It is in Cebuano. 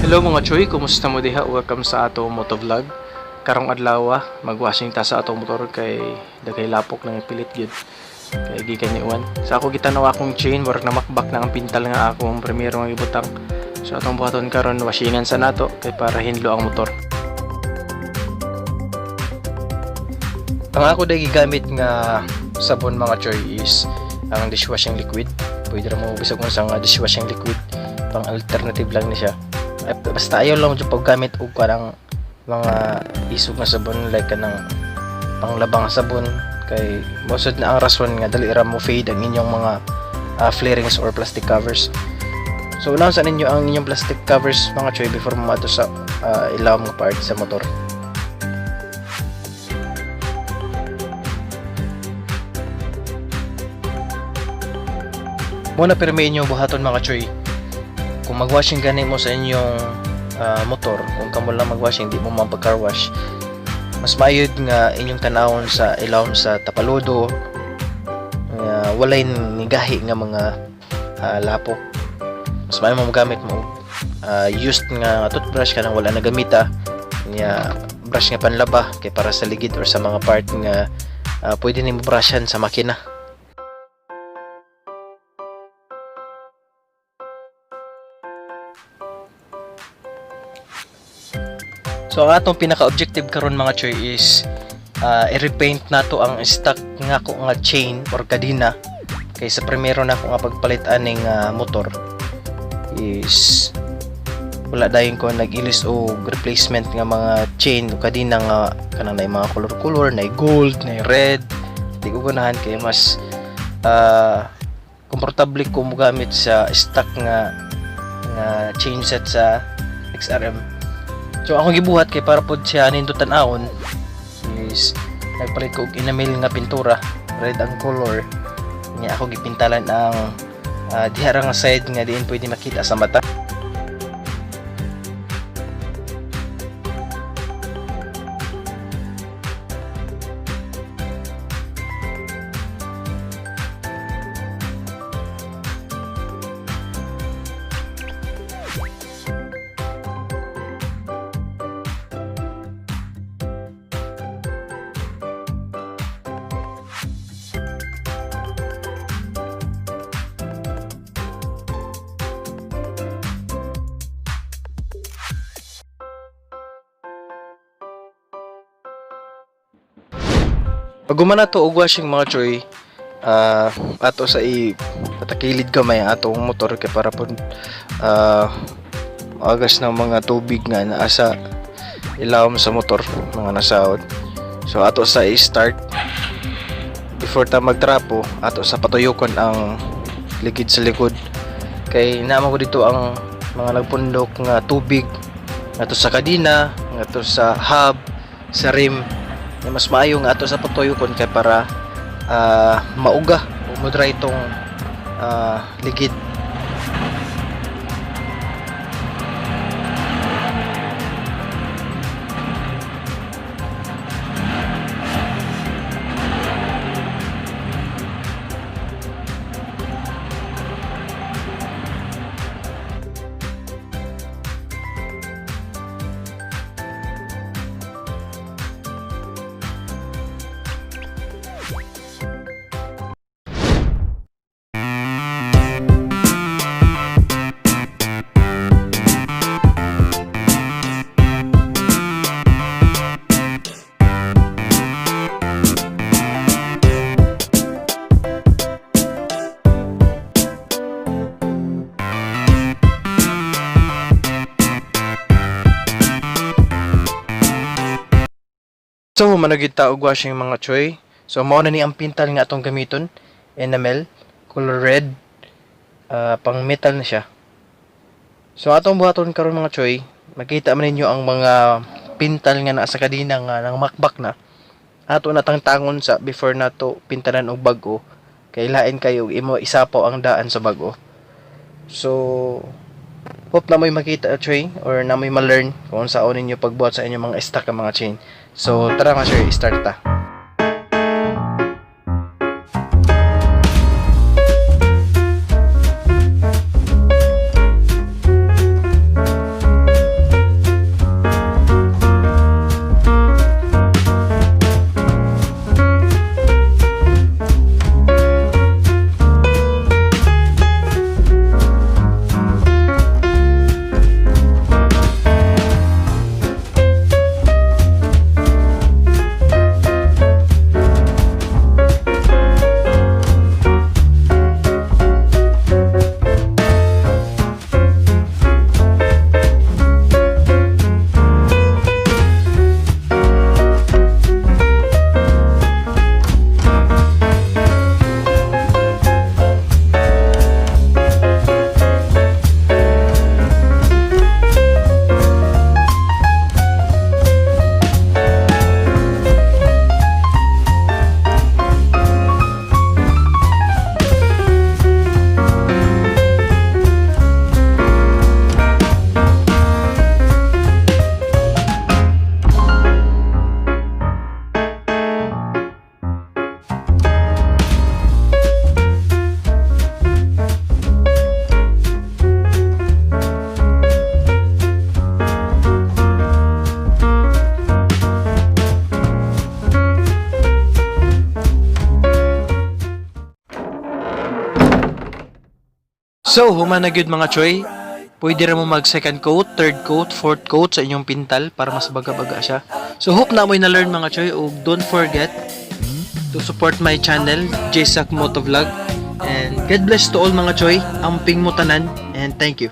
Hello mga choy, kumusta mo diha? Welcome sa ato motovlog. Karong adlaw, magwashing ta sa atong motor kay daghay lapok nang ipilit gyud. Kay gikan ni Uwan. Sa ako gitanaw akong chain, murag namakbak na ang pintal nga akong primero nga gibutang. So atong buhaton karon, washingan sa nato kay para hinlo ang motor. Ang ako day gigamit nga sabon, mga choy, is ang dishwashing liquid. Pwede ra mo bisag unsa nga dishwashing liquid, pang alternative lang ni siya. Ay, basta ayaw lang jud paggamit og kanang mga isog nga sabon, like kanang panglabang sabon, kay mosud na ang rason nga dali ra mo fade ang inyong mga flarings or plastic covers. So unahon sa ninyo ang inyong plastic covers, mga choy, before mo maadto sa ilawom nga part sa motor. Muna pirmi inyong buhaton, mga choy, kung magwashing gani mo sa inyong motor, kung kamo lang magwashing, di mo mapag car wash, mas maayod nga inyong tanawon sa ilawom sa tapaludo nga walay nigahi nga mga lapok. Mas maayo mo gamit mo used nga toothbrush, kanang wala nagamita nya, brush nga panlaba kay para sa ligid or sa mga part nga pwede nimo brushan sa makina. So ang atong pinaka-objective karon, mga choy, is i-repaint nato ang stock nga ko nga chain or kadena, kay sa primero na ako nga pagpalit aning motor is wala dayon ko nag-ilis og replacement nga mga chain o kadena nga kanang nay mga color-color, nay gold, nay red. Di ko ganahan kay mas komportable ko mogamit sa stock nga nga chain set sa XRM. So akong gibuhat kay para pod siya nindot tan-awon is nagpalit ko og enamel nga pintura, red ang color niya. Ako gipintalan ang diha ra nga side nga diin pwede makita sa mata. Pag humana to og washing, mga choy, ato sa i patakilid gamay ang atong motor kay para pud agas ng mga tubig nga naa sa ilawom sa motor, mga nasahod. So ato sa i-start. Before ta magtrapo, ato sa patuyokon ang ligid sa likod kay naman ko dito ang mga nagpundok nga tubig ngadto sa kadina, ngadto sa hub, sa rim. Ya, mas maayo nga ato sa patuyokon kay para mauga o mo-dry itong ligid. So human na gyud ta og washing, mga choy. So mao na ni ang pintal nga atong gamiton, enamel, color red, pang metal na siya. So atong buhaton karon, mga choy, makita man ninyo ang mga pintal nga naa sa kadena nga nang makbak na. Ato na tangtangon sa before nato pintalan og bag-o kay lain kayo imo isapaw ang daan sa bag-o. So hope na mo'y makita, choy, or na mo'y ma-learn kung unsaon ninyo pagbuhat sa inyong mga stock nga mga chain. So tara, mga choy, start ta. So, human na gyud, mga choy. Pwede ra mo mag second coat, third coat, fourth coat sa inyong pintal para mas baga-baga siya. So, hope na mo'y na-learn, mga choy, ug don't forget to support my channel, JSAC Motovlog. And God bless to all, mga choy. Amping mo tanan and thank you.